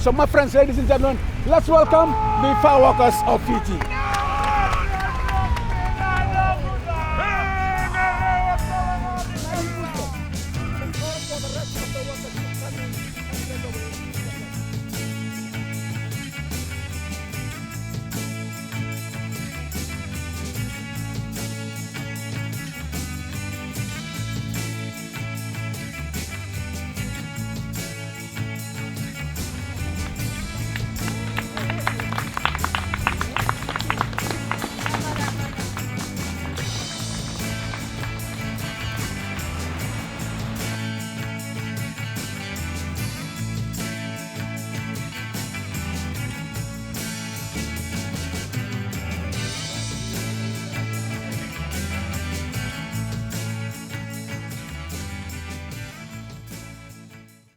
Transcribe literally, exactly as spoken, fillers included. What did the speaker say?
So, my friends, ladies and gentlemen, let's welcome the fireworkers of Fiji.